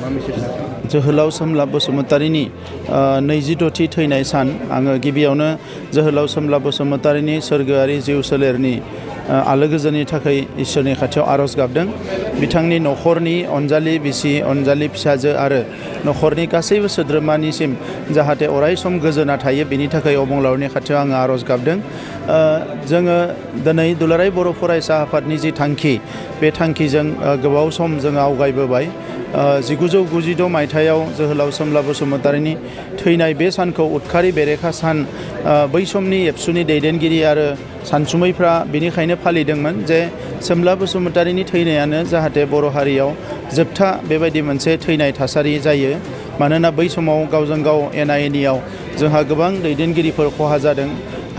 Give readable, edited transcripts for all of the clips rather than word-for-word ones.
जोहोलाव सोमलाब बसुमतारीनि 26थि थैनाय सान आङो गिबियावनो जोहोलाव सोमलाब बसुमतारीनि सोरगोआरि जिउ सोलेरनि आलो गोजोननि थाखाय इसोरनि खाथियाव आरज गाबदों। बिथांनि नखरनि अनजालि बिसि अनजालि फिसाजो आरो नखरनि गासैबो सोद्रोमानिसिम जाहाथे अराय सम गोजोना थायो बेनि थाखाय अबंलावरिनि खाथियाव आङो आरज गाबदों। जोङो दिनै दुलाराय बर' फरायसा आफादनि जि थांखि बे थांखिजों गोबाव सम जोङो आवगायबोबाय। 1996 मायथाइयाव जोहोलाव सोमलाब बसुमतारीनि थैनाय बे सानखौ उदखारि बेरेखा सान बै समनि एबसुनि दैदेनगिरि आरो सानसुमैफ्रा बेनिखायनो फालिदोंमोन जे सोमलाब बसुमतारीनि थैनायानो जाहाथे बर' हारियाव जोबथा बेबायदि मोनसे थैनाय थासारि जायो। मानोना बै समाव गावजों गाव एना एनियाव जोंहा गोबां दैदेनगिरिफोर खहा जादों,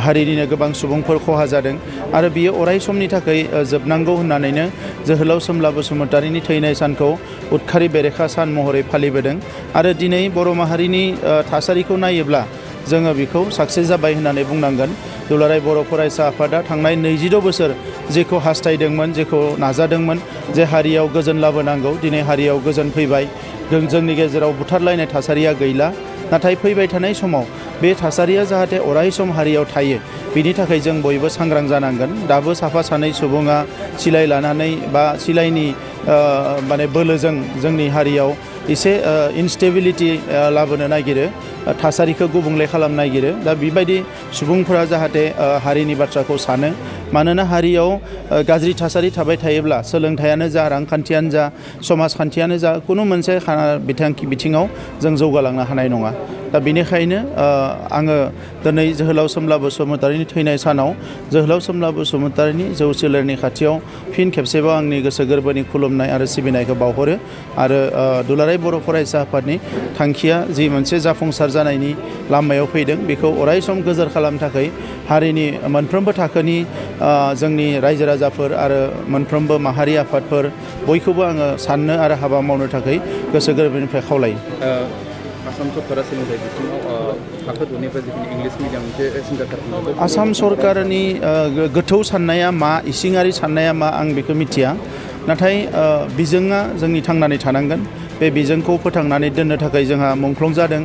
हारिनिनो गोबां सुबुंफोर खहा जादों आरो बियो अराय समनि थाखाय जोबनांगौ होननानैनो जोहोलाव सोमलाब बसुमतारीनि थैनाय सानखौ उदखारि बेरेखा सान महरै फालिबोदों। आरो दिनै बर' माहारिनि थासारिखौ नायोब्ला जोङो बेखौ साक्सेस जाबाय होननानै बुंनांगोन। दुलाराय बर' फरायसा आफादा थांनाय 26 बोसोर जेखौ हास्थायदोंमोन, जेखौ नाजादोंमोन जे हारियाव गोजोन लाबोनांगौ, दिनै हारियाव गोजोन फैबाय। जोंनि गेजेराव बुथारलायनाय थासारिया गैला। नाथाय फैबाय थानाय समाव बे थासारिया जाहाथे अराय सम हारियाव थायो बिनि थाखाय जों बयबो सांग्रां जानांगोन। दाबो साफा सानै सुबुङा सिलाय लानानै बा सिलायनि माने बोलोजों जोंनि हारियाव एसे इनस्टेबिलिटि लाबोनो नागिरो, थासारिखौ गुबुंले खालामनो नागिरो। दा बेबायदि सुबुंफोरा जाहाथे हारिनि बाथ्राखौ सानो। मानोना हारियाव गाज्रि थासारि थाबाय थायोब्ला सोलोंथायानो जा, रांखान्थियानो जा, समाजखान्थियानो जा, कुनु मोनसे बिथिङाव जों जौगालांनो हानाय नङा। दा बेनिखायनो आङो दिनै जोहोलाव सोमलाब बसुमतारीनि थैनाय सानाव जोहोलाव सोमलाब बसुमतारीनि जौ सोलेरनि खाथियाव फिन खेबसेबाव आंनि गोसो गोरबोनि खुलुमनाय आरो सिबिनायखौ बावहरो। आरो दुलाराय बर' फरायसा आफादनि थांखिया जि मोनसे जाफुंसार जानायनि लामायाव फैदों बेखौ अराय सम गोजोर खालामनो थाखाय हारिनि मोनफ्रोमबो थाखोनि जोंनि रायजो राजाफोर आरो मोनफ्रोमबो माहारि आफादफोर बयखौबो आङो साननो आरो हाबा मावनो थाखाय गोसो गोरबोनिफ्राय खावलायो। आसाम सरकारा सोलोंथाइ बिथिङाव थाखो 2निफ्राय जिखिनि इंलिस मिडियाम मोनसे सेन्टार आसाम सरकारनि गोथौ साननाया मा, इसिङारि साननाया मा आं बेखौ मिथिया। नाथाय बिजोङा जोंनि थांनानै थानांगोन। बे बिजोंखौ फोथांनानै दोननो थाखाय जोंहा मुंख्लं जादों,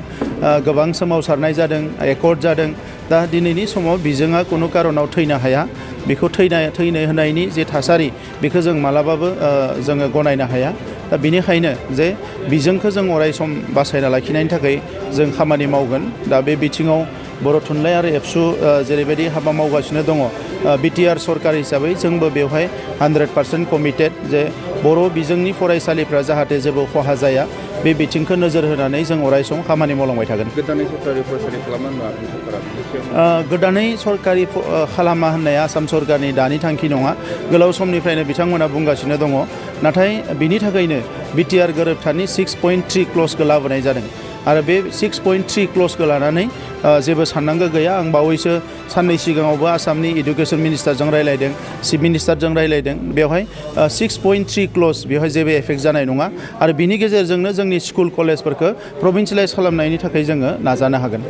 गोबां सोमावसारनाय जादों, एकर्ड जादों। दा दिनैनि समाव बिजोङा खुनु कारनाव थैनो हाया। बेखौ थैनो होनायनि जे थासारि बेखौ जों मालाबाबो जोङो गनायनो हाया। दा बेनिखायनो जे बिजोंखौ जों अराय सम बासायना लाखिनायनि थाखाय जों खामानि मावगोन। दा बे बिथिङाव बर' थुनलाइ आरो एबसु जेरैबायदि हाबा मावगासिनो दङ, बिटिआर सरकार हिसाबै जोंबो बेवहाय 100% कमिटेड जे बर' बिजोंनि फरायसालिफ्रा जाहाथे जेबो खहा जाया बे बिथिंखौ नोजोर होनानै जों अराय सम खामानि मावलांबाय थागोन। गोदानै सरकारि फरायसालि खालामा सरकारा? गोदानै सरकारि खालामा होननाया आसाम सरकारनि दानि थांखि नङा। गोलाव समनिफ्रायनो बिथांमोना बुंगासिनो दङ। नाथाय बिनि थाखायनो बिटिआर गोरोबथानि 6.3 क्लजखौ लाबोनाय जादों। आरो बे 6.3 क्लजखौ लानानै जेबो साननांगौ गैया। आं बावैसो साननै सिगाङावबो आसामनि इडुकेसन मिनिस्टारजों रायलायदों, चिफ मिनिस्टारजों रायलायदों। बेवहाय 6.3 क्लज बेवहाय जेबो एफेक्ट जानाय नङा। आरो बिनि गेजेरजोंनो जोंनि स्कुल कलेजफोरखौ प्रभिन्सियेलाइज खालामनायनि थाखाय जोङो नाजानो हागोन।